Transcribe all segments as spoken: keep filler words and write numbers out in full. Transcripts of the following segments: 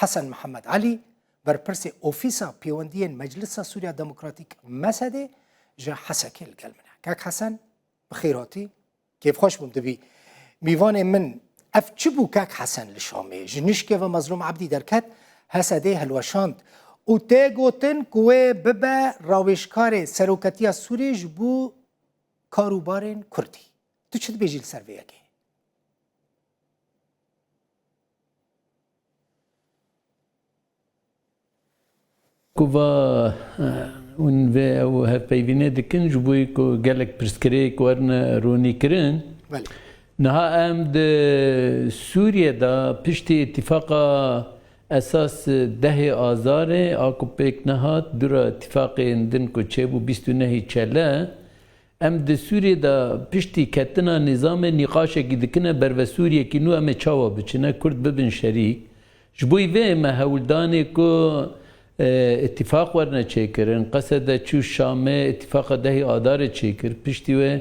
Hesen Mihemed Elî, berpirsê Ofîsa Pêwendiyên Meclisa Sûriya Demokratîk, MESEDê, ji Hesekê li gel min e. Kak Hesen, bi xêr hatî. Kêfxweş bûm dibî. Mîvanê min, ev çi bû kak Hesen li Şamê? Ji nişkê ve Mezlûm Ebdî derket, HSDê hilweşand û tê gotin ku wê bibe rawêjkarê seroketiya Sûriyê ji bo karûbarên Kurdî. Tu çi dibêjî li ser vê yekê? Ku va, e, hûn vê ew hevpeyvînê dikin, ji bo ku gelek pirsgirêk werine ronîkirin. Belê. Niha em di Sûriye de piştî îtîfaqa esas dehê Azarê a ku pêk nehat, dûra îtîfaqên din ku çêbû bîst û nehî Çele, Em di Sûriyê de piştî ketina nîzamê nîqaşekî dikine berve Sûriyekî nû, em ê çawa biçine, Kurd bibin şerîk. Ji bo vê me hewldanê ku, e, îtîfaq werine çêkirin, Qesede çû Şamê, îtîfaqa dehî Adarê çêkir, piştî wê,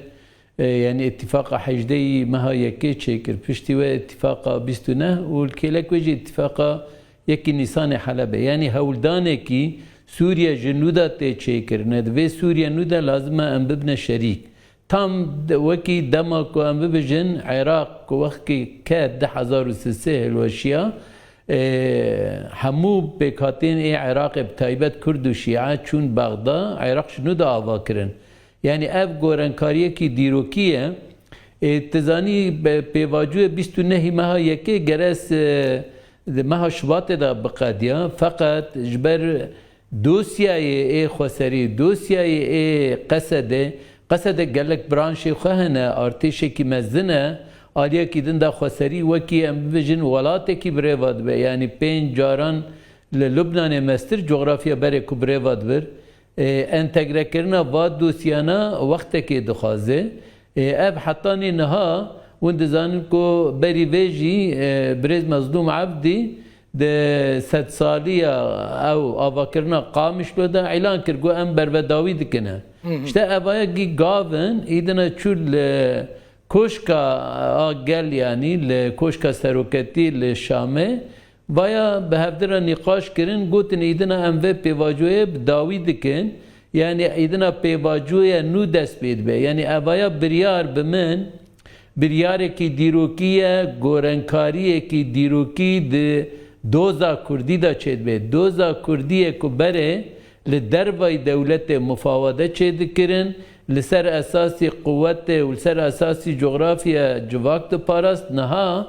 e, yanî îtîfaqa hejdeyî meha yekê çêkir, piştî wê îtîfaqa bîst û neh û li kêlek wê jî îtîfaqa yekî Nîsanê Helebê. Yanî hewldanekî Sûriye ji nû de tê çêkirine. Di vê Sûriye nû de lazim e em bibine şerîk. Tam de, wekî dema ku em bibêjin Iraq ku wextkê ke du hezar û sê hilweşiya, e, hemû pêkhateyên ê Iraqê bi taybet Kurd û Şîe çûn Bexda, Iraq ji nû de ava kirin. Yanî ev gorenkariyekî dîrokî ye. Ê, tu zanî, be-, pêvajoyê bîst û nehî meha yekê gere s-, e, di meha Şubatê de biqediya. Feqet ji ber dosyayê ê xweserî, dosyayê ê Qesedê, Qesede gelek branşê xwe hene, artêşekî mezin e, aliyekî din de xweserî wekî em bibêjin welatekî bi rê ve dibe. Yanî pênc caran li Lubnanê mestir cografya berê ku bi rê ve dibir. Ê, entegrekirina va dosyana wextekê dixwaze. Ê, ev hetanî niha hûn dizanin ku berî vê jî, e, birêz Mezlûm Ebdî di sedsaliya ew avakirina Qamişlo de îlan kir ku em bervedawî dikine. Hı hı. İşte evayekî gav in, îdina çû li Koşka a gel, yanî li Koşka Seroketî li Şamê, vaya bi hevdira nîqaş kirin, gotin, îdina em vê pêvajoyê bi dawî dikin, yanî îdina pêvajoya nû dest pê dibe. Yanî evaya biryar bi min, biryarekî dîrokî ye, gorenkariyekî dîrokî di doza Kurdî de çêdibe. Doza Kurdî ye ku berê li dervayî dewletê mufawade çêdikirin, li ser esasî quwetê û li ser esasî cografya civak diparast, niha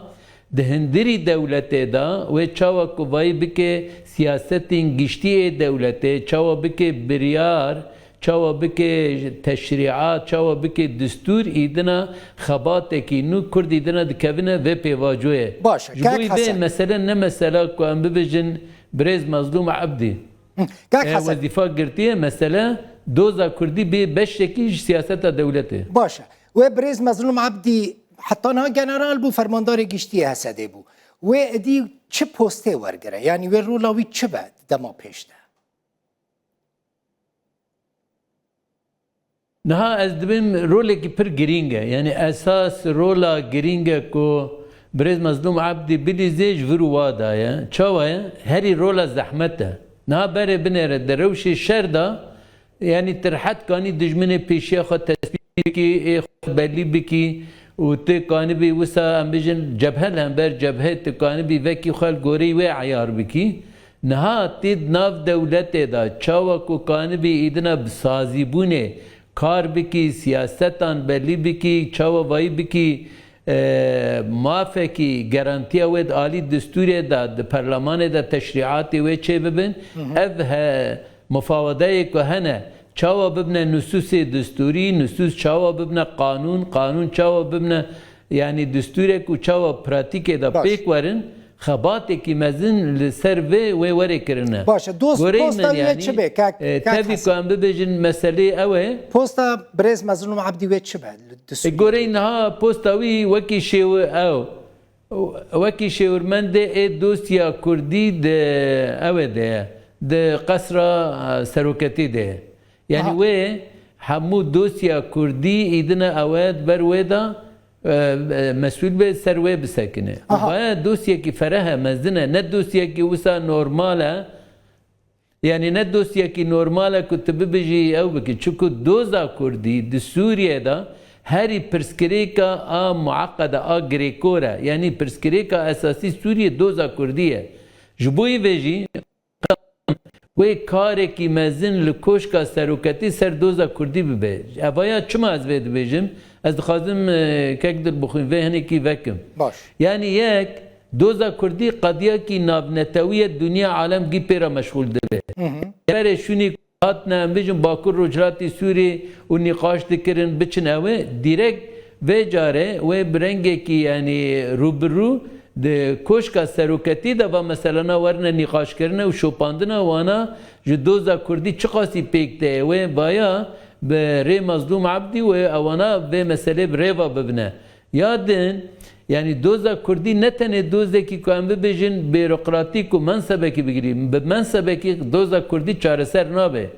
di hundirî dewletê de wê çawa ku vayî bike siyasetên giştî ê dewletê, çawa bike biryar, çawa bike teşrîat, çawa bike distûr, îdina xebatekî nû Kurd îdina dikevine vê pêvajoyê. Baş e, Ji bo kak vê Hesen. Mesele ne mesela ku em bibêjin birêz Mezlûm Ebdî. Hı, kak E, Hesen. Wezîfa girtiye, mesele doza Kurdî bê beşekî ji siyaseta dewletê. Baş e. Wê birêz Mezlûm Ebdî heta niha general bû, fermandarê giştî yê HSDê bû. Wê êdî çi postê wergire? Yanî wê rola wî çi be dema pêş de? Niha ez dibêm rolekî pir girîng e. Yanî esas rola girîng e ku birêz Mezlûm Ebdî bilîzê ji vir û wa da ye. Çawa ye? Herî rola zehmet e. Niha berê binêre di rewşê şer de, yanî tu rehet kanî dijminê pêşiya xwe tespît bikî, ê xwe belî bikî û tu kanibî wisa em bijin cebhe li hember cebhê tu kanibî vekî xwe li gorî wê eyar bikî. Niha tê di nav dewletê de çawa ku kanibî îdina bi sazîbûnê kar bikî, siyasetan belî bikî, çawa vayî bikî, e, mafekî, garantiya wê di alî distûrê de, di perlemanê de teşrîatê wê çêbibin. Hı hı. Ev he, mufawadeyê ku hene, çawa bibine nusûsê distûrî, nusûs çawa bibine qanûn, qanûn çawa bibine, yanî distûrek û çawa pratîkê de Baş. Pêk werin, xebatekî mezin li ser vê wê werê kirine. Baş e, dost, Goreyê posta min wê yanî, çi be, kak, e, kak tevî Hesen? Ku em bibêjin meselê ew e. Posta birêz Mezlûm Ebdî wê çi be? Li, di E, Sûriyê? Goreyê niha posta wî wekî şêw-, ew, wekî şêwirmendê ê dosya Kurdî di ew ê de ye, di qesra, e, seroketî de ye. Yanî Aha. Wê hemû dosya Kurdî îdine ew e di ber wê de, e, e, mesûl be ser wê bisekine. Û Aha. Vaya dosyekî fereh e, mezin e, ne dosyekî wisa normal e. Yani ne dosyekî normal e ku tu bibêjî ew bikî. Çunku doza kurdî di Sûriyê de herî pirsgirêka a mueqqede, a girêkor e. Yani pirsgirêka esasî Sûriyê doza kurdî ye. Ji bo vê jî wê karekî mezin li koşka seroketî ser doza kurdî bibe. Evaya çima ez vê dibêjim? Ez dixwazim, e, kek Dilbixwîn vê hinekî vekim. Baş. Yani yek, doza kurdî qediyekî navnetewî ye, dinya alem gî pê re meşxûl dibe. Hı hı. Berê şûnî hatine, em bêjin Bakur Rojhilatî Sûrî û nîqaş dikirin biçin ew ê. Dîrek vê carê wê bi rengekî, yanî rû bi rû di koşka seroketî de va meselana werine nîqaşkirine û şopandina wana ji doza kurdî çiqasî pêk tê. Wê vaya bi rê Mazlûm Ebdî wê ewana vê meselê bi rê va bibine. Ya din, yanî doza kurdî ne tenê dozekî ku em bibêjin bêrokratîk û mensebekî bigirî. Bi mensebekî doza kurdî çareser nabe.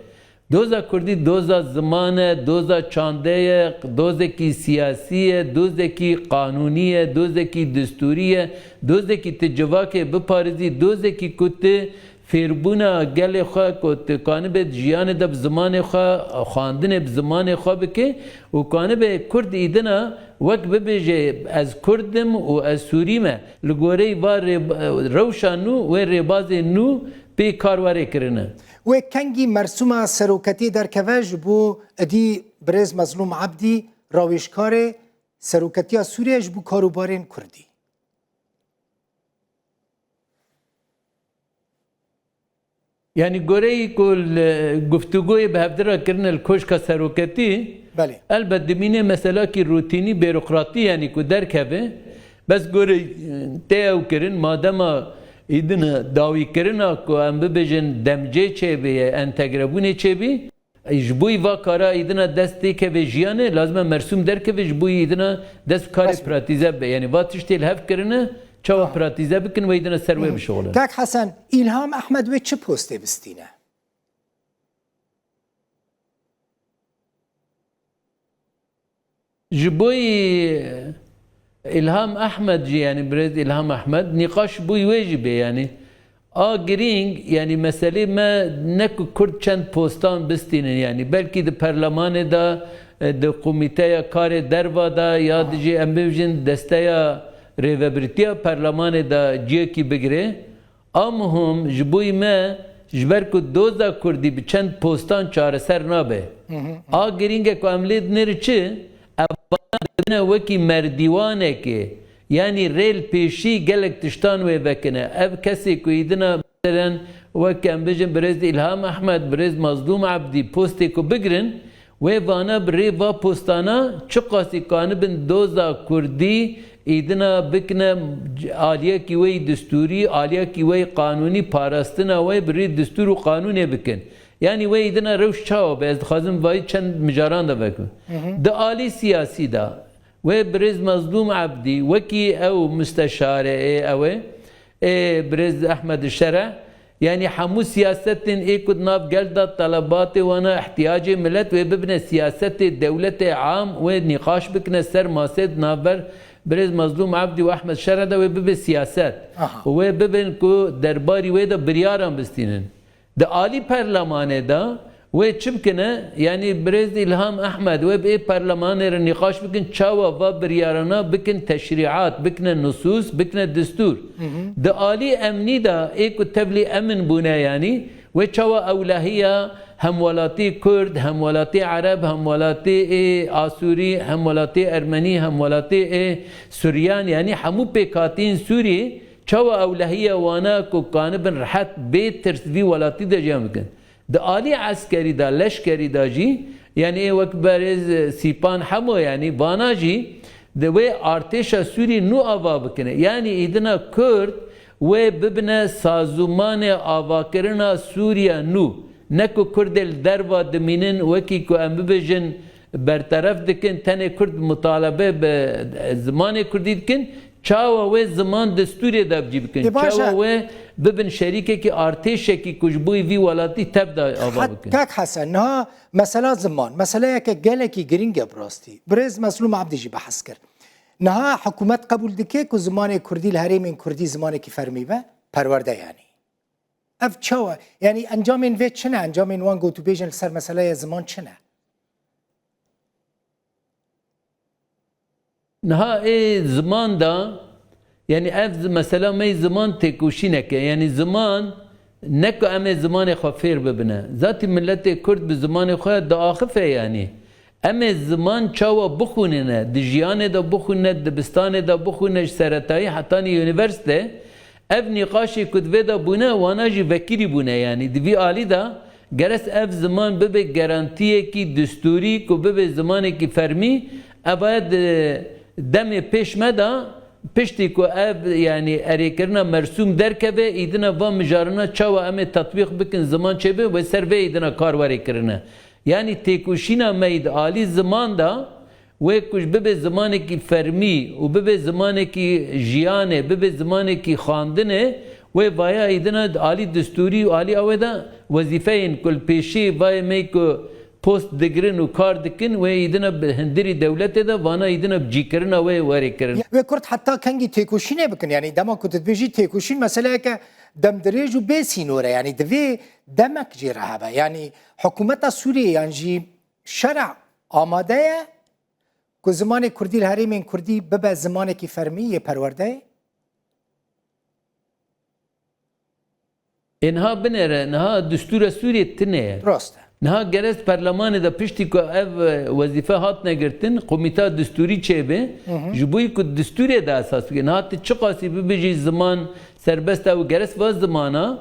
Doza kurdî doza ziman e, doza çande ye, dozekî siyasî ye, dozekî qanûnî ye, dozekî distûrî ye, dozekî tu civakê biparêzî, dozekî ku tu fêrbûna gelê xwe ku tu kanibe di jiyanê de bi zimanê xwe, xwendinê bi zimanê xwe bike û kanibe kurd îdina wek bibêje ez kurd im û ez sûrî me. Li goreyî va rê-, rewşa nû wê rêbazên nû pê kar were kirine. Wê kengî mersûma seroketiyê derkeve ji bo êdî birêz Mezlûm Ebdî, rawêjkarê seroketiya Sûriyê ji bo karûbarên kurdî? Yanî goreyî ku li guftûgoyê bi hevdira kirine li koşka seroketî, Belê. Elbet dimîne meselakî rûtînî, bêrokratî, yanî ku derkeve. Bes goreyî tê ew kirin, madema îdina dawîkirina ku em bibêjin demcê çêbî, entegrebûnê çêbî, Ey, ji bo va kara îdina dest têkeve jiyanê, lazim e mersûm derkeve, ji bo îdina dest karê Resmî. Pratîze be. Yanî va tiştê li hev kirine, çawa Aha. Pratîze bikin, wê îdina ser wê Hı hı. Bişixulin. Kak Hesen, Îlham Ehmed wê çi postê bistîne? Ji bo Îlham Ehmed jî, yanî birêz Îlham Ehmed, nîqaş ji bo wê jî bê, yanî a girîng, yanî meselê me ne ku kurd çend postan bistînin, yanî belkî di perlemanê de, e, di komîteya karê derva de ya dijî em bibêjin desteya rêvebirtiya perlemanê de ciyekî bigire. A muhim ji bo me, ji ber ku doza kurdî bi çend postan çareser nabe. Hı hı. A girîng e ku em lê dinêrin çi? Ev vana dibine wekî merdîwanekê, yanî rê li pêşî gelek tiştan wê vekine. Ev kesê ku îdina, meselen, wek em bijin birêz Îlham Ehmed, birêz Mazlûm Ebdî postê ku bigirin, Wê vana bi rê va postana çiqasî kanibin doza kurdî îdina bikine aliyekî wê yî distûrî, aliyekî wê yî qanûnî, parastina wê bi rê distûr û qanûnê bikin. Yanî wê îdina rewş çawa be? Ez dixwazim vayî çend mijaran de vekim. Hı hı. Di alî siyasî de, Wê birêz Mezlûm Ebdî, wekî ew musteşare ê ew ê, ê birêz Ehmed Şere, yanî hemû siyasetên ê ku di nav gel de telebatê wan e, ihtiyacê milet wê bibine siyasetê dewletê am, wê nîqaş bikine ser masê di navber birêz Mezlûm Ebdî û Ehmed Şere de wê bibe siyaset. Aha. Û wê bibin ku derbarî wê de biryaran bistînin. Di alî perlemanê de wê çi bikine? Yanî birêz Îlham Ehmed wê bi ê perlemanê re nîqaş bikin çawa va biryarana bikin teşrîat, bikine nusûs, bikine distûr. Hı hı. Di alî emnî de ê ku tevlî emin bûne yanî wê çawa ewlehiya hemwelatî Kurd, hemwelatî Ereb, hemwelatî ê Asûrî, hemwelatî Ermenî, hemwelatî ê Suryan, yanî hemû pêkhatiyên Sûrî Çawa ewlehiya wana ku kanibin rehet bê tirs vî welatî de jiyan bikin? Di alî eskerî de, leşkerî de jî, yanî ê wek berêz Sîpan hemo, yanî vana jî di wê artêşa Sûrî nû ava bikine. Yanî îdina Kurd wê bibine sazûmanê avakirina Sûriya nû. Ne ku Kurdê li derva dimînin, wekî ku em bibêjin berteref dikin, tenê Kurd mutalebe bi zimanê Kurdî dikin, Çawa wê ziman distûrê de bi cî bikin? Ê, baş e. Çawa wê bibin şerîkekî artêşekî ku ji bo vî welatî tev de ava Hat-, bikin? Kak Hesen, niha mesela ziman, meseleyeke gelekî girîng e bi rastî. Birêz Meslûm Ebdî jî behs kir. Niha hikûmet qebûl dike ku zimanê kurdî li herêmên kurdî zimanekî fermî be, perwerde yanî. Ev çawa? Yanî encamên vê çi ne? Encamên wan gotûbêjên li ser meseleya ziman çi ne? Niha ê ziman da, yanî ev zi- mesela me yê ziman têkoşînek e. Yanî ziman ne ku em ê zimanê xwe fêr bibine. Zatî miletê kurd bi zimanê xwe diaxife yanî. Em ê ziman çawa bixwînine, di jiyanê de bixwîne, di dibistanê de bixwîne, ji seretayî hetanî unîversîte, ev nîqaşê ku di vê de bûne, wana jî vekirî bûne. Yanî di vî alî de geres ev ziman bibe gerantiyekî distûrî ku bibe zimanekî fermî, ev aya di demê pêş me de piştî ku ev, yanî erêkirina mersûm derkeve, îdina va mijarina çawa em ê tetbîq bikin, ziman çêbe, wê ser vê îdina kar were kirine. Yanî têkoşîna me yî di alî ziman de, wê ku ji bibe zimanekî fermî û bibe zimanekî jiyanê, bibe zimanekî xwendinê, wê vaya îdina di alî distûrî û alî awê de wezîfeyên ku li pêşî vayê me yî ku post digirin û kar dikin, wê îdina bi hundirî dewletê de vana îdina bi cîkirina wê were kirin. Wê kurd heta kengî têkoşînê bikin? Yanî dema ku tu dibêjî têkoşîn, meseleyeke demdirêj û bê sînor e. Yanî divê demek jê re hebe. Yanî hikûmeta Sûriyê yan jî şera amade ye ku zimanê kurdî li herêmên kurdî bibe zimanekî fermî yê perwerdeyê? Ê niha binêre, niha distûra Sûriyê tune ye. Rast e. Niha gerek perlemanê de piştî ku ev, e, wezîfe hatine girtin, komîta distûrî çêbe, ji bo yî ku distûrê de esas bike. Niha tu çiqasî bibêjî ziman serbest e û gerek va zimana,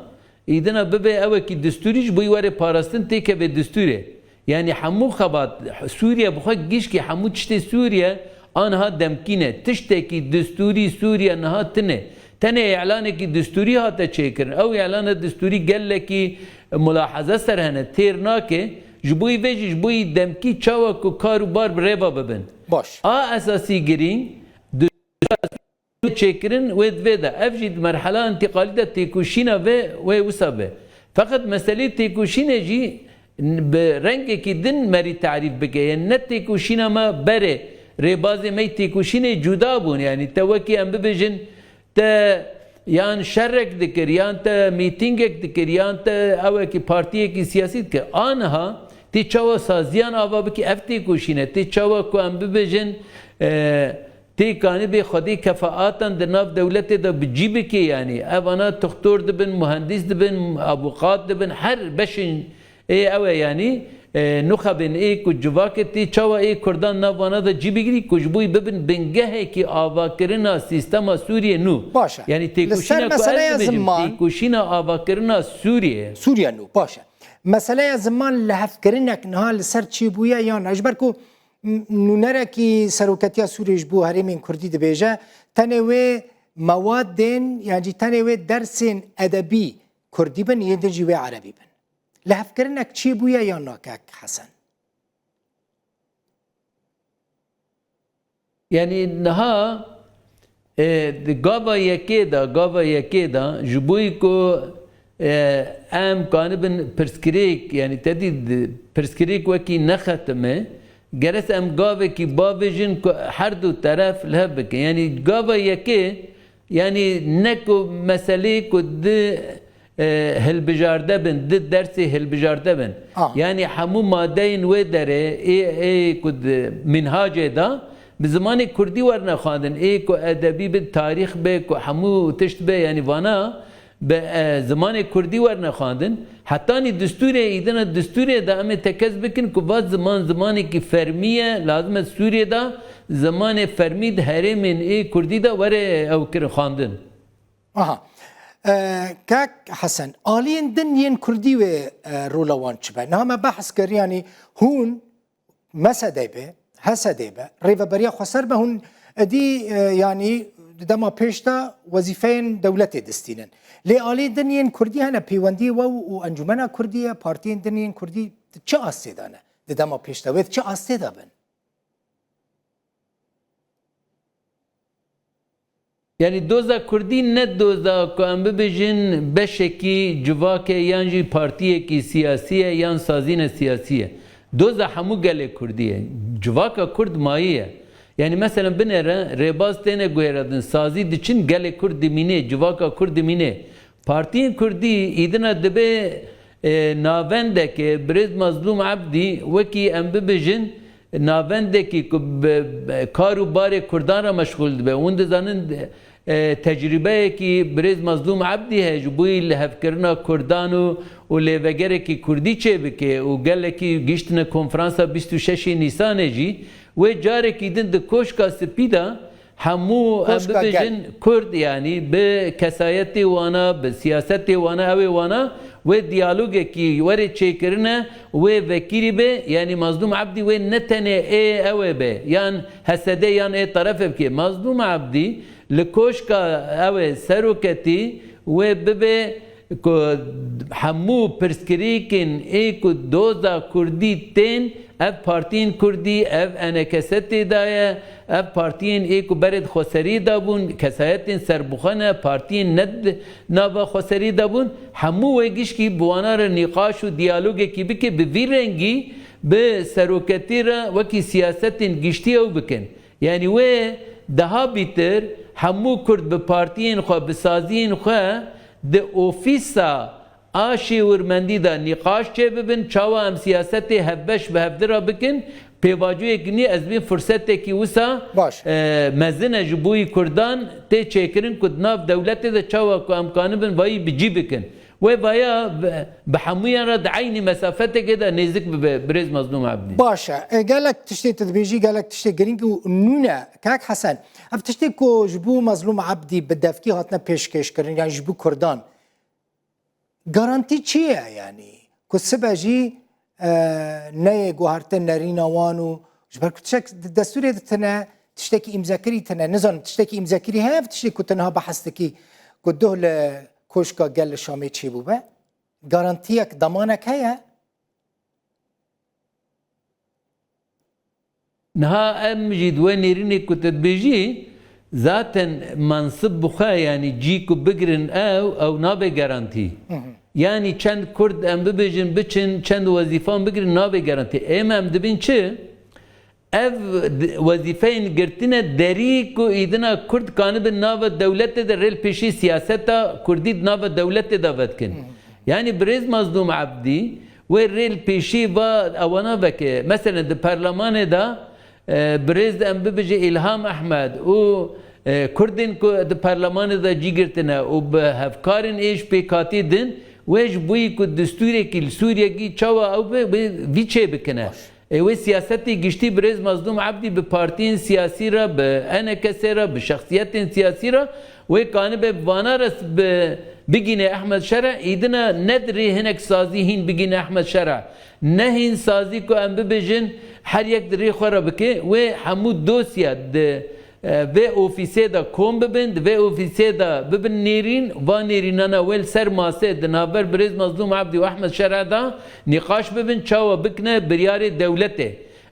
îdina bibe ewekî distûrî ji bo yî were parastin têkeve distûrê. Yanî hemû xebat, Sûriye bi xwe gişkî hemû tiştê Sûriye aniha demkî ne. Tiştekî distûrî Sûriye niha tune. Tenê îlanekî distûrî hate çêkirin. Ew îlana distûrî gelekî mulahaze ser hene, têr nake. Ji bo yî vê jî ji bo yî demkî çawa ku kar û bar bi rêva bibin. Baş. A esasî girîng, çêkirin wê di vê de. Ev jî di merhela întîqalî de têkoşîna vê wê wisa be. Feqet meselê têkoşînê jî bi rengekî din merî tarîf bike. Yên ne têkoşîna me berê, rêbazê me yî têkoşînê cuda bûn. Yanî te wekî em bibêjin te yan şerek dikir, yan te mîtîngek dikir, yan te ewekî partiyekî siyasî dikir. Aniha tê çawa saziyan ava bikî, ev têkoşîn e. Tê çawa ku em bibêjin, e, Tê kanibê xwedî kefaatan di nav dewletê de bi cî bike, yanî ev ana toxtor dibin, muhendîs dibin, abuqat dibin, her beşên ê ew e, yanî, e, nuxebên ê ku civakê tê çawa ê kurdan nav wana de cî bigirî ku ji bo yî bibin bingehekî avakirina sîstema Sûriyê nû. Baş e. Yanî Li ser têkoşîna ku ez meseleya dibêjim, ziman têkoşîna avakirina Sûriyê. Sûriye nû, baş e. Meseleya ziman lihevkirinek niha li ser çêbûye yan ne? Ji ber ku Nûnerekî Seroketiya Sûriyê ji bo herêmên Kurdî dibêje, tenê wê mewadên yan jî tenê wê dersên edebî Kurdî bin, yên din jî wê Erebî bin. Lihevkirinek çêbûye yan na kek Hesen? Yanî niha, e, di gava yekê de, gava yekê de ji bo ku, e, em kanibin pirsgirêk, yanî te dî di pirsgirêk wekî nexetime, gerek em gavekî bavêjin ku her du teref li hev bikin. Yanî gava yekê, Yanî ne ku meselê ku di, e, hilbijarde bin, di dersê hilbijarde bin. Ah. Yanî hemû madeyên wê derê ê, ê ku di minhacê de bi zimanê kurdî werine xwendin. Ê ku edebî bi tarîx be, ku hemû tişt be, yanî vana bi, e, zimanê kurdî werine xwendin. Hetanî distûrê, îdina distûrê de em ê tekez bikin ku va ziman zimanekî fermî ye, lazim e Sûriyê de zimanê fermî di herêmên ê kurdî de were ew kirin xwendin. Aha. E, kak Hesen, aliyên din yên kurdî wê, e, rola wan çi be? Niha me behs kir, yanî hûn, MSD'ê be, HSD'ê be, Rêveberiya Xweser be, hûn edî, e, yanî di dema pêş de wezîfeyên dewletê distînin. Lê aliyên din yên kurdî hene, pêwendiyê we û Encûmena Kurdî ye, partiyên din yên kurdî çi astê de ne? Di dema pêş de wê di çi astê de bin? Yanî doza kurdî ne doza ku em bibêjin beşekî civakê yan jî partiyekî siyasî ye yan sazîne siyasî ye. Doza hemû gelê kurdî ye. Civaka kurd mayî ye. Yanî, meselen, binêre rêbaz têne guhêredin, sazî diçin, gelê Kurd dimînê, civaka Kurd dimînê. Partiyên Kurdî îdina dibe, e, navendeke, birêz Mazlûm Ebdî, wekî em bibêjin, navendekî ku bi, bi kar û barê Kurdan re meşxûl dibe. Hûn dizanin, e, tecrûbeyekî birêz Mazlûm Ebdî heye ji bo lihevkirina Kurdan û, û lêvegerekî Kurdî çêbike û gelekî gihîştine konferansa bîst û şeşê Nîsanê jî, wê carekî din di Koşka Spî de hemû, em Koşka Gel. bibêjin, Kurd, yanî bi kesayetê wana, bi siyasetê wana, ew ê wana, wê diyalogekî were çêkirine, wê vekirî be, yanî Mazlûm Ebdî wê ne tenê ê ew ê be, yan H S D yan ê terefê bike. Mazlûm Ebdî li Koşka ew ê seroketî wê bibe ku hemû pirsgirêkên ê ku doza Kurdî tên, ev partiyên Kurdî, ev E N K S tê de ye, ev partiyên ê ku berê di xweseriyê de bûn, kesayetên serbixwe ne, partiyên ne di nava xweseriyê de bûn, hemû wê gişkî bi wana re nîqaş û diyalogekî bike, bi vî rengî bi seroketî re wekî siyasetên giştî ew bikin. Yanî wê daha bîtir hemû Kurd bi partiyên xwe, bi saziyên xwe di ofîsa a şêwirmendî de nîqaş çêbibin, çawa em siyasetê hevbeş bi hevdi re bikin, pêvajoyek nî ez bîn fursetekî wisa, Baş. e, mezin e ji bo yî Kurdan tê çêkirin ku di nav dewletê de çawa ku em kanibin vayî bi cî bikin. Wê vaya bi, bi hemûyan re di eynî mesafetekê de nêzik bibe, birêz Mazlûm Ebdî. Baş e. E, gelek tiştê tu dibêjî, gelek tiştê girîng û nûne. Kak Hesen, ev tiştê ku ji bo Mazlûm Ebdî bi devkî hatine pêşkêşkirin, yan ji bo Kurdan, garantî çi ye, yanî? Ku sibe jî, e, neyê guherte nerîna wan û ji ber ku tiştek di destûrê de tine, tiştekî îmzekirî tine, nizanim, tiştekî îmzekirî heye, ev tiştê ku tu niha behs dikî, ku duh li Koşka Gel li Şamê çêbûbe? Garantiyek, demanek heye? Niha em jî di we nêrînê ku tu dibêjî, zaten mansib bi xwe, yanî cî ku bigirin ew, ew nabe garantî. Hı hı. Yanî çend Kurd em bibêjin biçin, çend wezîfan bigirin nabe garantî. Êm em dibin çi? Ev di-, wezîfeyên girtine derî ku îdina Kurd kanibin nava dewletê de rêl pêşî siyaseta Kurdî di nava dewletê de vedikin. Hı hı. Yanî birêz Mazlûm Ebdî wê rêl pêşî va ewana veke. Meselen di perlemanê de, e, birêz em bibêje Îlham Ehmed û, e, Kurdên ku di perlemanê de cî girtine û bi hevkarên ê ji pêkhatî din, wê ji bo yî ku distûrekî li Sûriyekî çawa ew be, wê vî çê bikine. Baş. Ê wê siyasetê giştî birêz Mazlûm Ebdî bi partiyên siyasî re, bi E N K S re, bi şexsiyetên siyasî re wê kanibe bi vana re bi, bigîne Ehmed Şera, îdina ne di rê hinek sazî hîn bigîne Ehmed Şera, ne hîn sazî ku em bibêjin her yek di rê xwe re bike, wê hemû dosya di, e, vê ofîsê de kom bibin, di vê ofîsê de bibin nêrîn, va nêrînana wê li ser masê di navber birêz Mazlûm Ebdî û Ehmed Şera de nîqaş bibin, çawa bikine biryarê dewletê.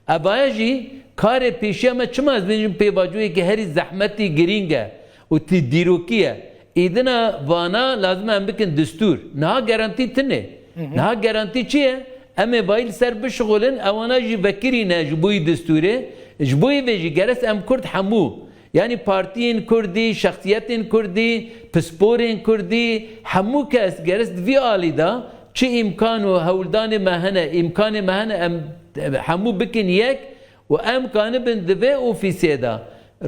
Evaya jî karê pêşiya me, çima ez bêjim pêvajoyekî herî zehmetî girîng e û tî-, dîrokî ye. Îdina vana lazim e em bikin distûr. Niha garantî tune. Hı hı. Niha garantî çi ye? Em ê vayî li ser bişixulin, ewana jî vekirî ne ji bo yî distûrê. Ji bo yî vê jî geres em Kurd hemû, yanî partiyên Kurdî, şexsiyetên Kurdî, pisporên Kurdî, hemû kes geres di vî alî de çi îmkan û hewldanê me hene, îmkanê me hene, em hemû bikin yek û em kanibin di vê ofîsê de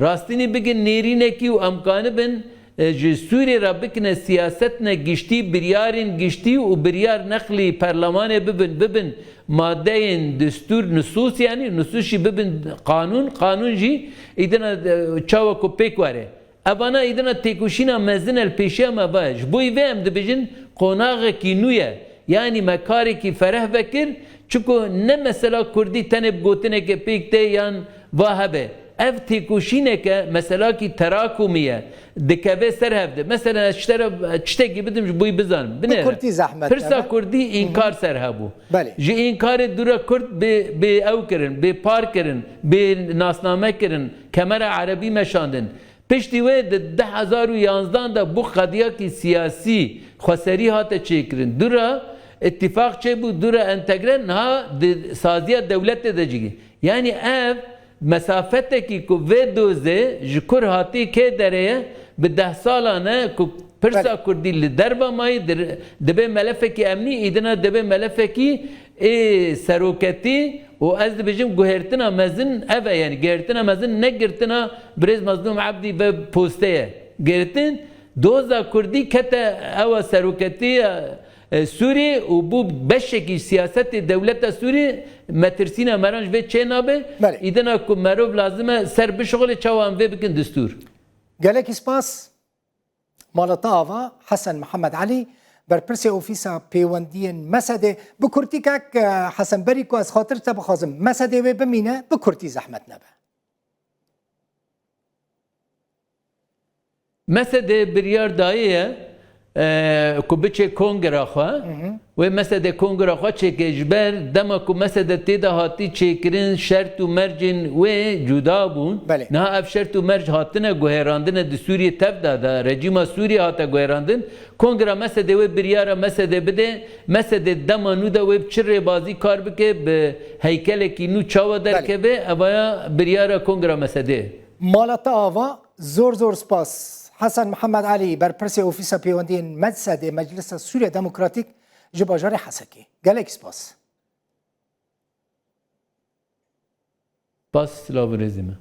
rastînî bigin nêrînekî û em kanibin, e, ji Sûriyê re bikine siyasetne giştî, biryarên giştî û biryar neqlî perlemanê bibin, bibin madeyên distûr, nusûs, yanî nusûs jî bibin qanûn, qanûn jî îdina, e, çawa ku pêk were. Evana îdina têkoşîna mezin e li pêşiya me ve. Ji bo vê em dibêjin qonaxekî nû ye. Yanî me karekî fereh vekir, çiku ne mesela Kurdî tenê bi gotineke pêk tê yan va hebe. Ev têkoşîneke, meselakî terakumî ye. Dikeve ser hev de. Mesela ez ji te re tiştekî bidim ji bo wî bizanim. Bi Binêre. Kurdî zehmet Pirsa e, Kurdî Hı hı. înkar ser hebû. Belê. Ji înkarê dû re Kurd bê, bê ew kirin, bê par kirin, bê nasname kirin, kemera erebî meşandin. Piştî wê di du hezar û yanzdan de bû qediyakî siyasî xweserî hate çêkirin. Dû re îtîfaq çêbû, dû re entegre, niha di saziya dewletê de cigî. Yanî ev Mesafetekî ku vê dozê ji kur hatî kê derê ye, bi deh salan e ku pirsa Belê. Kurdî li derva mayî dir-, dibe melefekî emnî, îdina dibe melefekî ê seroketî û ez dibêjim guhêrtina mezin ev e, yani guhêrtina mezin ne girtina birêz Mazlûm Ebdî ve postê ye. Girtin doza Kurdî kete ewa seroketiya, e, Sûrî û bû beşekî siyasetê dewleta Sûrî, metirsîna meran ji vê çê nabe. Belê. Îdina ku merov lazim e ser bişixulê çawa em vê bikin distûr. Gelekî spas. Mala te ava Hesen Mihemed Elî, berpirsê Ofîsa Pêwendiyên mesedê. Bi kurtî kek, e, Hesen, berî ku ez xatir te bixwazim, mesedê wê bimîne, bi kurtî zehmet nebe. Mesede biryar daye ye, e, ku biçe kongra xwe. Wê Mesede kongra xwe çêke, ji ber dema ku Mesede tê de hatî çêkirin, şert û mercên wê cuda bûn. Belê. Niha ev şert û merc hatine guherandine di Sûriyê tev de, de rejîma Sûriyê hate guherandin. Kongra Mesedê wê biryara Mesedê bide. Mesedê dema nû de wê bi çi rêbazî kar bike, bi heykelekî nû çawa Belê. Derkeve, evaya biryara Kongra Mesedê. Mala te ava, zor zor spas. Hesen Mihemed Elî, berpirsê Ofîsa Pêwendiyên Mesedê Meclisa Sûriya Demokratîk ji bajarê Hesekê. Gelek spas. Spas, silav û rêzê me.